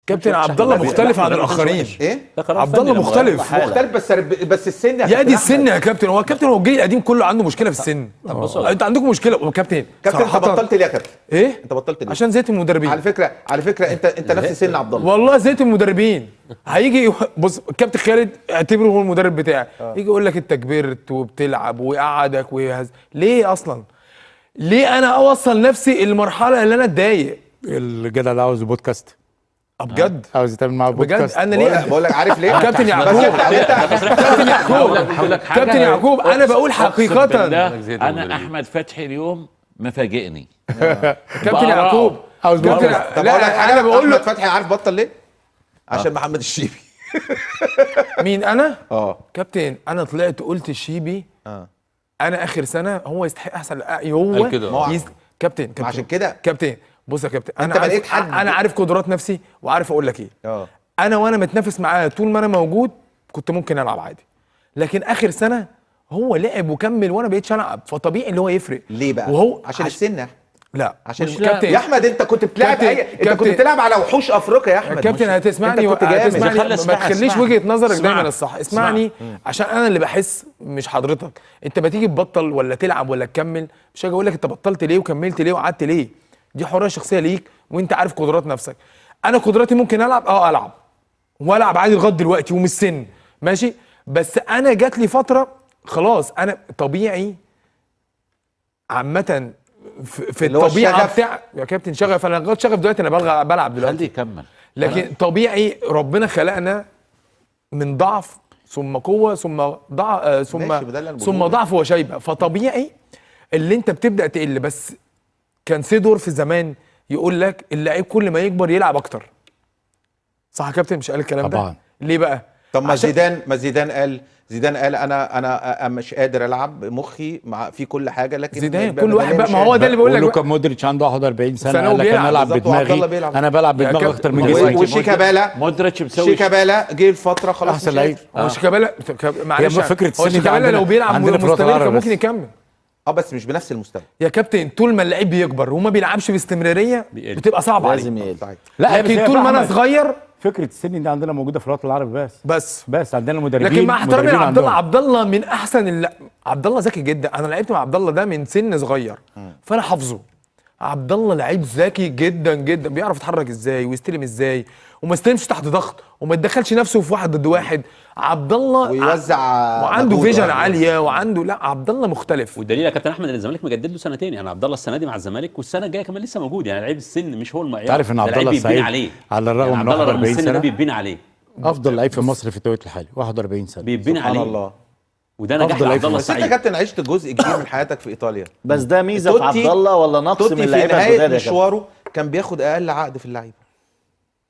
كابتن عبد الله مختلف عن الاخرين. ايه؟ عبد الله مختلف، مختلف بس السن يا دي السن يا كابتن. هو كابتن، هو الجيل القديم كله عنده مشكلة في السن. انت عندكم مشكلة كابتن. كابتن انت بطلت ليه يا كابتن؟ ايه؟ انت بطلت ليه؟ عشان زيت المدربين. على فكرة انت نفس سن عبد الله. والله زيت المدربين. هيجي بص كابتن خالد اعتبره هو المدرب بتاعي، يجي يقول لك انت كبرت وبتلعب ويقعدك ويهز. ليه اصلا؟ ليه انا اوصل نفسي المرحلة اللي انا اتضايق؟ الجدع ده عاوز بودكاست بجد، عاوز يتعمل معاه بودكاست بجد. انا ليه بقول لك عارف ليه؟ كابتن يعقوب، كابتن يعقوب، كابتن يعقوب، انا بقول حقيقة. انا احمد فتحي اليوم مفاجئني. كابتن يعقوب عاوز. طب اقول لك حاجة، انا بقول له فتحي عارف بطل ليه؟ عشان محمد الشيبي. مين انا؟ كابتن انا طلعت قلت الشيبي انا اخر سنة هو يستحق احسن، هو كابتن عشان كده كابتن. بص يا كابتن، انا عارف، انا عارف قدرات نفسي وعارف اقول لك ايه. انا وانا متنافس معاه طول ما انا موجود كنت ممكن العب عادي، لكن اخر سنة هو لعب وكمل وانا بقيتش العب، فطبيعي اللي هو يفرق. ليه بقى؟ وهو عشان السن. لا عشان كابتن يا احمد انت كنت بتلعب انت كنت بتلعب على وحوش افريقيا يا احمد. كابتن هتسمعني، هتسمعني، ما تخليش وجهه نظرك دايما الصح. اسمعني عشان انا اللي بحس مش حضرتك. انت ما تيجي تبطل ولا تلعب ولا تكمل، مش هاجي اقول لك انت بطلت ليه وكملت ليه وقعدت ليه. دي حرية شخصية ليك وانت عارف قدرات نفسك. انا قدراتي ممكن العب، العب والعب عادي لغاية دلوقتي ومش سن ماشي، بس انا جات لي فترة خلاص. انا طبيعي عامة في الطبيعة بتاع يا كابتن شغف. انا لغاية شغف دلوقتي، انا بلعب دلوقتي. خليه يكمل. لكن طبيعي ربنا خلقنا من ضعف ثم قوة ثم ضعف ثم ضعف وشيبة، فطبيعي اللي انت بتبدا تقل. بس كان سيدور في زمان يقول لك اللعيب كل ما يكبر يلعب اكتر. صح يا كابتن؟ مش قال الكلام ده؟ طبعا. ليه بقى؟ طب ما زيدان، زيدان قال انا مش قادر العب، مخي مع في كل حاجة، لكن زيدان كل واحد بقى. ما هو ده اللي بقول لك. لوكا مودريتش عنده 41 سنة قال لك انا العب بدماغي، انا بلعب بدماغي اكتر من جسمي. وشيكابالا، مودريتش مسوي شيكابالا جه الفترة خلاص احسن لعيب. هو شيكابالا معلش، فكرة السن شيكابالا لو بيلعب مستمر كان ممكن يكمل، بس مش بنفس المستوى يا كابتن. طول ما اللعيب بيكبر وما بيلعبش باستمراريه بتبقى صعبة عليه، لازم يقل. لا لكن طول ما انا صغير. فكرة السن دي عندنا موجودة في الوطن العربي بس عندنا مدربين. لكن مع احترامي لعبد الله، عبد الله من احسن عبد الله ذكي جدا. انا لعبت مع عبد الله ده من سن صغير، فانا حافظه. عبد الله لعيب ذكي جدا جدا، بيعرف يتحرك ازاي ويستلم ازاي، وما يستلمش تحت ضغط، وما يدخلش نفسه في واحد ضد واحد. عبد الله ويوزع، وعنده vision عالية، وعنده لا عبد الله مختلف. والدليل يا كابتن احمد ان الزمالك مجدد له سنتين، يعني عبد الله السنة دي مع الزمالك والسنة الجاية كمان لسه موجود. يعني لعيب السن مش هو المعيار. تعرف ان عبد الله السعيد على الرغم من 41 سنة بيتبني عليه، افضل لعيب في مصر في التوقيت الحالي، 41 سنة بيتبني عليه. الله، وده نجاح عبد الله السعيد. بس انت يا كابتن عشت جزء كبير من حياتك في ايطاليا، بس ده ميزة في عبد الله ولا نقص من اللعيبة الجداد؟ في مشواره كان بياخد اقل عقد في اللعيبة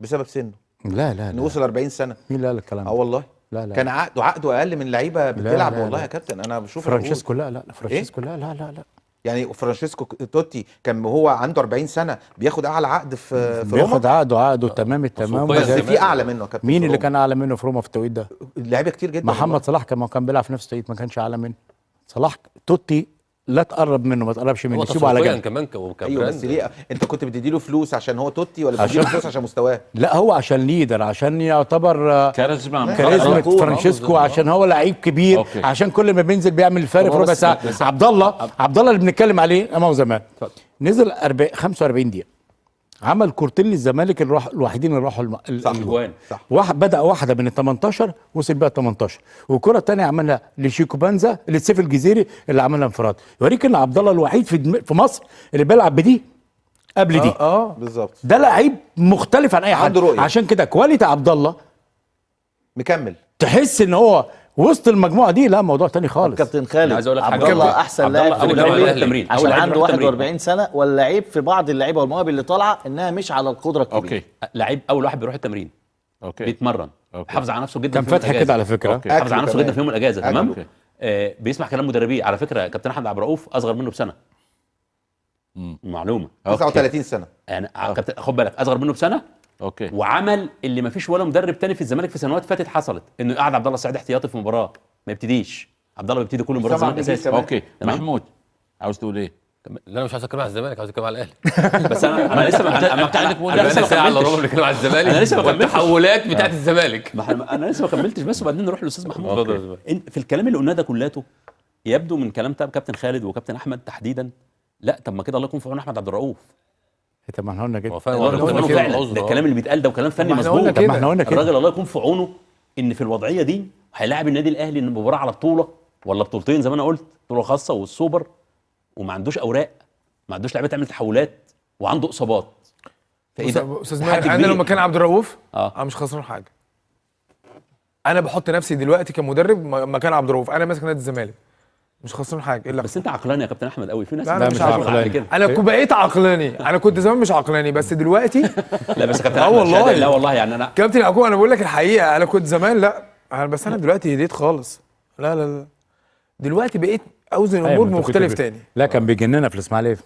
بسبب سنة. لا لا لا، وصل 40 سنة. مين اللي قال الكلام ده؟ والله لا لا، كان عقده اقل من لعيبة بتلعب. والله يا كابتن انا بشوف فرانشيسكو. لا لا فرانشيسكو، لا لا لا لا، يعني فرانشيسكو توتي كان وهو عنده 40 سنة بياخد اعلى عقد في روما، بياخد عقده تمام التمام، بس في اعلى منه يا كابتن. مين اللي كان اعلى منه في روما في التوقيت ده؟ لعيبة كتير جدا. محمد صلاح كان بيلعب في نفس التوقيت، ما كانش اعلى منه. صلاح توتي لا تقرب منه، ما تقربش منه، سيبه على جنب. كمان ايوه بس ليه انت كنت بتدي له فلوس عشان هو توتي ولا بتدي له فلوس عشان مستواه؟ لا هو عشان leader، عشان يعتبر كاريزما فرانشيسكو، عشان هو لعيب كبير. okay. عشان كل ما بينزل بيعمل الفارق في ربع ساعة. عبد الله اللي بنتكلم عليه امام زمان نزل 45 دقيقة، عمل كورتين للزمالك الوحيدين اللي راحوا صح. واحد بدا واحدة من ال 18 وصل بيها 18، والكره الثانية عملها لشيكو بانزا لسيف الجزيري اللي عملها انفراد. يوريك ان عبد الله الوحيد في مصر اللي بيلعب بدي قبل دي. بالظبط، ده لعيب مختلف عن اي حد، عشان كده quality عبد الله مكمل، تحس ان هو وسط المجموعة دي. لا موضوع تاني خالص. كابتن خالد، عبد الله احسن لاعب في الدوري عشان عنده 41 سنة، واللعيب في بعض اللعيبة والمواهب اللي طالعه انها مش على القدرة الكبيرة. okay، لعيب اول واحد بيروح التمرين، okay، بيتمرن، حافظ على نفسه جدا. كان فتحي كده على فكرة، حافظ على نفسه جدا في يوم الاجازة. تمام. بيسمع كلام مدربيه. على فكرة كابتن احمد عبد الرؤوف اصغر منه بسنة. معلومة. 39 سنة يعني كابتن، خد بالك اصغر منه بسنة. okay. وعمل اللي ما فيش ولا مدرب تاني في الزمالك في سنوات فاتت حصلت، انه يقعد عبد الله السعيد احتياطي في مباراة ما يبتديش. عبد الله بيبتدي كل مباراة الزمالك اساسي. okay. محمود عاوز تقول ايه؟ لا انا مش عايز اتكلم على الزمالك، عايز اتكلم على الاهلي. بس انا لسه انا لسه ساعة الا ربع بنتكلم على الزمالك. انا لسه ما كملتش التحولات بتاعت الزمالك. ما انا لسه ما كملتش بس، وبعدين نروح للاستاذ محمود. في الكلام اللي قلناه ده كلته يبدو من كلام كابتن خالد وكابتن احمد تحديدا، لا طب ما كده الله يكون في عون احمد عبد الرؤوف. طب ما احنا قلنا كده، فعلا ده الكلام اللي بيتقال ده وكلام فني مظبوط. طب ما احنا قلنا كده، الراجل الله يكون في عونه ان في الوضعية دي هيلاعب النادي الاهلي المباراة على بطوله ولا بطولتين زي ما انا قلت، بطوله خاصة والسوبر، وما عندوش اوراق، ما عندوش لعيبة تعمل تحولات، وعنده اصابات. فايه ده استاذ ماهر؟ انا لو مكان عبد الرؤوف انا مش خسران حاجة. انا بحط نفسي دلوقتي كمدرب مكان عبد الرؤوف، انا ماسك نادي الزمالك مش خسران حاجة. الا بس انت عقلاني يا كابتن احمد قوي، في ناس لا مش عقلاني كده. انا بقيت عقلاني، انا كنت زمان مش عقلاني بس دلوقتي لا بس يا كابتن احمد والله لا والله يعني انا كابتن يعقوب انا بقول لك الحقيقة، انا كنت زمان لا، انا بس انا دلوقتي هديت خالص. لا لا لا دلوقتي بقيت اوزن الامور بمختلف تاني. لا كان بيجننا في الاسماعيلية.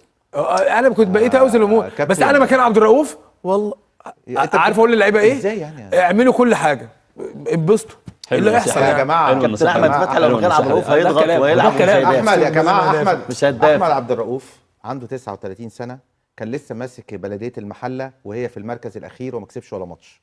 انا كنت بقيت اوزن الامور، بس انا مكان عبد الرؤوف والله عارف اقول للعيبة ايه؟ ازاي يعني؟ اعملوا كل حاجة، اتبسطوا. ايه اللي هيحصل يا جماعة؟ كابتن احمد فتحي لو مكان عبد الرؤوف هيضغط ويلعب. احمد يا جماعة، احمد مش احمد عبد الرؤوف عنده 39 سنة، كان لسه ماسك بلديه المحلة وهي في المركز الاخير وما كسبش ولا ماتش.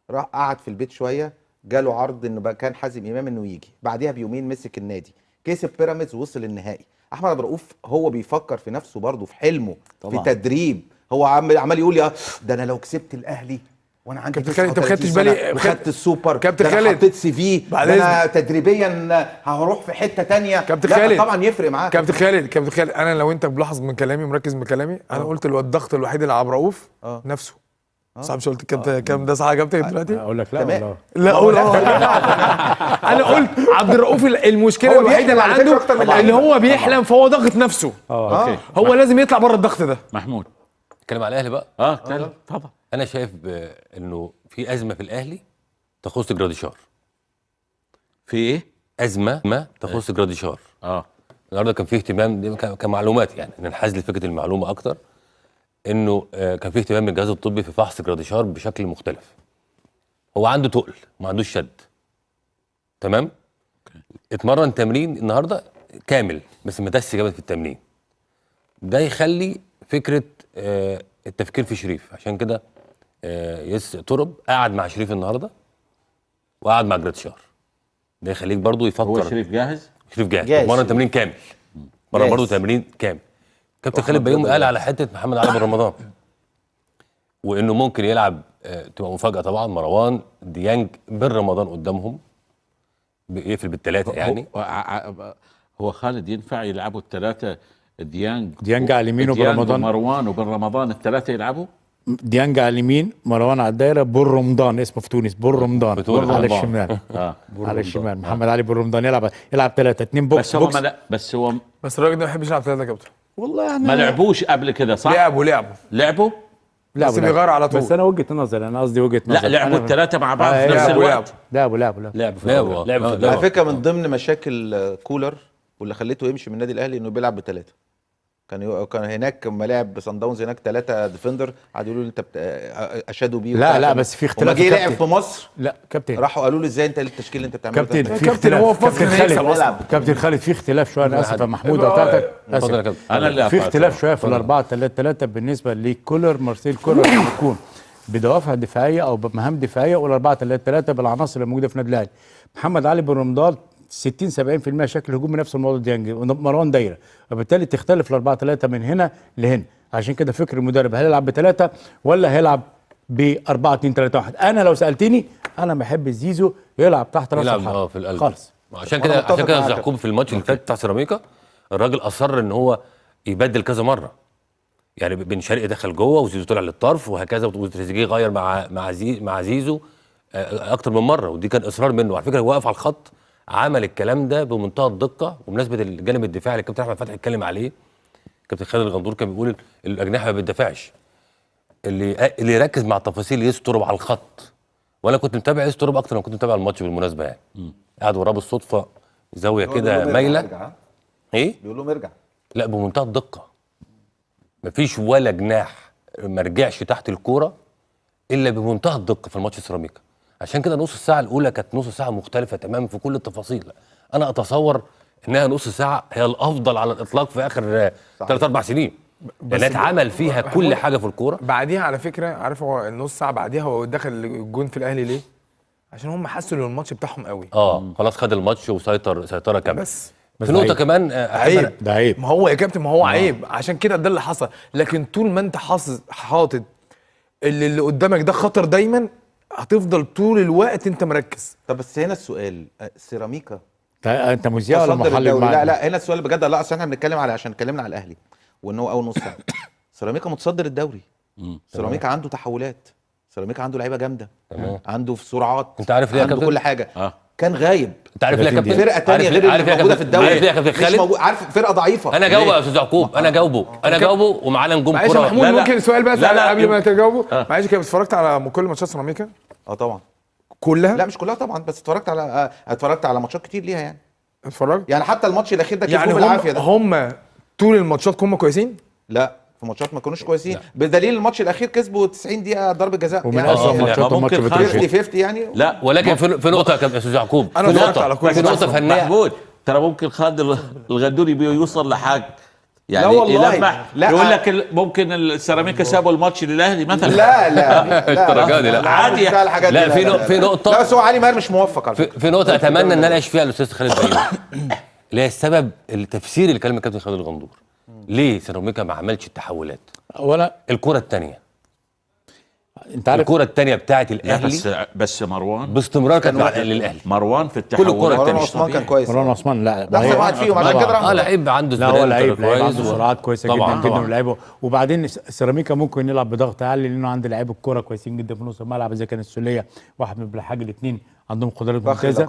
راح قعد في البيت شوية، جاله عرض انه كان حازم امام انه يجي، بعديها بيومين مسك النادي، كسب بيراميدز ووصل النهائي. احمد عبد الرؤوف هو بيفكر في نفسه برضه، في حلمه طبعا، في تدريب. هو عمال يقول يا ده انا لو كسبت الاهلي وانا عندي 39 سنة وخدت السوبر، كابتن خالد حطيت CV، انا تدريبيا هروح في حتة ثانية. كابتن خالد طبعا يفرق معاك. كابتن خالد، كابتن خالد، انا لو انت بلاحظ من كلامي، مركز من كلامي، انا قلت الضغط الوحيد اللي على عبد الرؤوف نفسه. صح؟ مش قلت الكلام ده صح يا كابتن دلوقتي؟ اقول لك لا والله لا قول. انا قلت عبد الرؤوف المشكلة الوحيدة اللي عنده اللي هو بيحلم، فهو ضاغط نفسه. هو لازم يطلع بره الضغط ده. محمود اتكلم على الاهلي بقى. طبعا انا شايف انه في ازمة في الاهلي تخص جراديشار. في ايه؟ ازمة ما تخص جراديشار. النهارده كان في اهتمام كمعلومات، يعني ننحاز لفكرة المعلومة اكتر، انه كان في اهتمام من الجهاز الطبي في فحص جراديشار بشكل مختلف. هو عنده تقل، ما عندوش شد. تمام؟ اتمرن تمرين النهارده كامل بس ما دسش جامد في التمرين. ده يخلي فكرة التفكير في شريف. عشان كده يس ترب قعد مع شريف النهارده وقعد مع جراديشار. ده يخليك برضو يفكر. هو شريف جاهز؟ شريف جاهز، اتمرن تمرين كامل. مرة برضو تمرين كامل. كابتن خالد بيومي قال على حتة محمد علي بن رمضان، وانه ممكن يلعب، تبقى مفاجاة طبعا، مروان ديانج بن رمضان قدامهم، بيقفل بالثلاثة يعني. هو خالد ينفع يلعبوا الثلاثة؟ ديانج على اليمين وبن رمضان، مروان وبن رمضان الثلاثة يلعبوا؟ ديانج على اليمين، مروان على الدايرة، بن رمضان اسمه في تونس، بن رمضان على الشمال. على الشمال محمد علي بن رمضان يلعب 3 2 box. بس هو box. بس هو بس الراجل ده ما بيحبش يلعب 3 يا كابتن والله، يعني ما لعبوش قبل كده صح؟ لعبوا بس بيغير على طول. بس انا وجهه نظري، انا قصدي وجهه نظري، لا لعبوا الثلاثة مع بعض في نفس الوقت. لعبوا على فكرة من ضمن مشاكل كولر واللي خليته يمشي من النادي الاهلي انه بيلعب بثلاثة. كان هناك لما لعب صن داونز هناك 3 defender، قعدوا يقولوا له انت اشادوا بيه. لا لا بس في اختلاف. جه لعب في مصر، لا كابتن، راحوا قالوا له ازاي انت التشكيل اللي انت بتعمله كابتن في اختلاف. هو في مصر كابتن خالد في اختلاف شوية، انا اسف يا محمود قطعتك، اسف. انا في اختلاف شوية في 4-3-3 بالنسبة لكولر، مارسيل كولر بيكون بدوافع دفاعية او بمهام دفاعية، وال4-3-3 بالعناصر اللي موجودة في النادي الاهلي. محمد علي بن رمضان 60 70% شكل هجومي نفس الموضوع، ديانج مروان دايرة، وبالتالي تختلف 4-3 من هنا لهنا. عشان كده فكر المدرب هل يلعب ب3 ولا هيلعب ب 4-2-3-1. انا لو سالتني انا بحب زيزو يلعب تحت راس الحرب في القلب خالص. عشان كده يعقوب في الماتش اللي فات بتاع سيراميكا الراجل اصر ان هو يبدل كذا مرة، يعني بن شرقي دخل جوه وزيزو طلع للطرف وهكذا، وتريزيجيه غير مع زيزو اكتر من مرة، ودي كان اصرار منه. على فكرة هو واقف على الخط عمل الكلام ده بمنتهى الدقة. وبمناسبة الجانب الدفاعي اللي الكابتن احمد فتحي اتكلم عليه، كابتن خالد الغندور كان بيقول الاجنحة ما بتدافعش، اللي يركز مع التفاصيل يسترب على الخط. وانا كنت متابع يسترب اكتر ما كنت متابع الماتش بالمناسبة، يعني قاعد وراه بالصدفة زاوية كده مايلة. ايه؟ بيقول لهم ارجع. لا بمنتهى الدقة، مفيش ولا جناح ما رجعش تحت الكورة الا بمنتهى الدقة في الماتش سيراميكا. عشان كده نص الساعة الاولى كانت نص ساعة مختلفة تماما في كل التفاصيل. انا اتصور انها نص ساعة هي الافضل على الاطلاق في اخر 3-4 سنين، لان اتعمل فيها كل حاجة في الكورة. بعديها على فكرة، عارف هو النص ساعة بعديها هو دخل الجون في الاهلي ليه؟ عشان هم حسوا ان الماتش بتاعهم قوي. خلاص خد الماتش وسيطر سيطرة كاملة. بس في نقطة كمان عيب، ده عيب. ما هو يا كابتن، ما هو عيب، عشان كده ده اللي حصل. لكن طول ما انت حاطط اللي قدامك ده خطر دايما، هتفضل طول الوقت انت مركز. طب بس هنا السؤال، سيراميكا انت مذيع ولا محلل؟ لا لا، هنا السؤال بجد. لا اصل احنا بنتكلم على، عشان اتكلمنا على الاهلي وان هو اول نص ساعة. سيراميكا متصدر الدوري، سيراميكا عنده تحولات، سيراميكا عنده لعيبة جامدة، عنده في سرعات، انت عارف ليه يا عنده كابتن؟ كل حاجة. كان غايب. انت عارف ليه يا كابتن؟ فرقه ثانية غير اللي موجودة في الدوري. عارف ليه يا كابتن خالد؟ عارف فرقه ضعيفة. انا جاوبه يا استاذ يعقوب، انا جاوبه، انا جاوبه ومعانا نجوم كورة. معلش يا محمود، ممكن سؤال بس قبل ما تجاوبه؟ معلش كده، اتفرجت على كل ماتشات سيراميكا؟ طبعا. كلها؟ لا مش كلها طبعا، بس اتفرجت على ماتشات كتير ليها يعني. اتفرجت؟ يعني حتى الماتش الاخير ده يعني كسبوه بالعافية ده. هم طول الماتشات هم كويسين؟ لا، في ماتشات ما كانوش كويسين، بدليل الماتش الاخير كسبوا 90 دقيقة ضربه جزاء. ومن اسوء ماتشات الماتش 50-50 يعني. لا ولكن في نقطة يا استاذ يعقوب، انا اتفرجت على كل في نقطة فنية محمود، ترى ممكن خالد الغندوري بيوصل لحاجة يعني. لا والله، لا يقول لك ممكن السيراميكا سابوا الماتش للاهلي مثلا. لا لا الدرجة دي لا، عادي. لا في نقطة، لا بس هو علي ماهر مش موفق على فكرة. في نقطة اتمنى ان اناقش فيها الاستاذ خالد بيومي، اللي هي السبب التفسير اللي كلام الكابتن خالد الغندور، ليه سيراميكا ما عملش التحولات؟ ولا الكره الثانية، انت عارف الكره الثانية بتاعه الاهلي، بس مروان باستمرار كانت مع الاهلي. مروان في التحولات، مروان عثمان كان كويس. مروان عثمان لا، ده احسن واحد فيهم عشان كده. لعيب عنده لا هو لعيب عنده سرعات كويسة جدا جدا ولعيبة. وبعدين سيراميكا ممكن يلعب بضغط عالي لانه عنده لعيبة الكورة كويسين جدا في نص الملعب، اذا كان السوليه واحد من بالحاج، الاثنين عندهم قدرات ممتازة،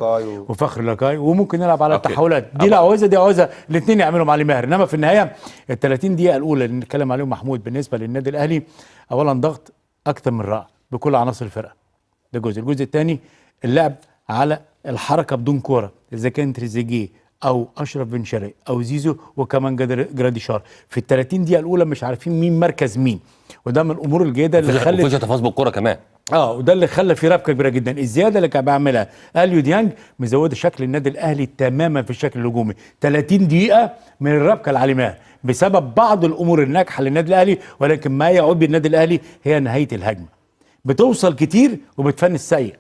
وفخر لقاي، وممكن نلعب على التحولات دي. لا عاوزه دي، عاوزه الاثنين يعملوا مع علي ماهر. انما في النهاية ال 30 دقيقة الاولى اللي نتكلم عليهم محمود بالنسبة للنادي الاهلي، اولا ضغط اكتر من رائع بكل عناصر الفرقة، ده جزء. الجزء الثاني اللعب على الحركة بدون كورة، اذا كان تريزيجيه او اشرف بن شرقي او زيزو وكمان جراديشار، في ال 30 دقيقة الاولى مش عارفين مين مركز مين، وده من الامور الجيدة اللي خلت مفيش تفاصيل بالكورة كمان. وده اللي خلى في ربكه كبيرة جدا. الزيادة اللي كان بيعملها اليو ديانج مزوده شكل النادي الاهلي تماما في الشكل الهجومي. 30 دقيقة من الربكه اللي علمها بسبب بعض الامور الناجحة للنادي الاهلي، ولكن ما يعود بالنادي الاهلي هي نهاية الهجمة، بتوصل كتير وبتفنش سيء.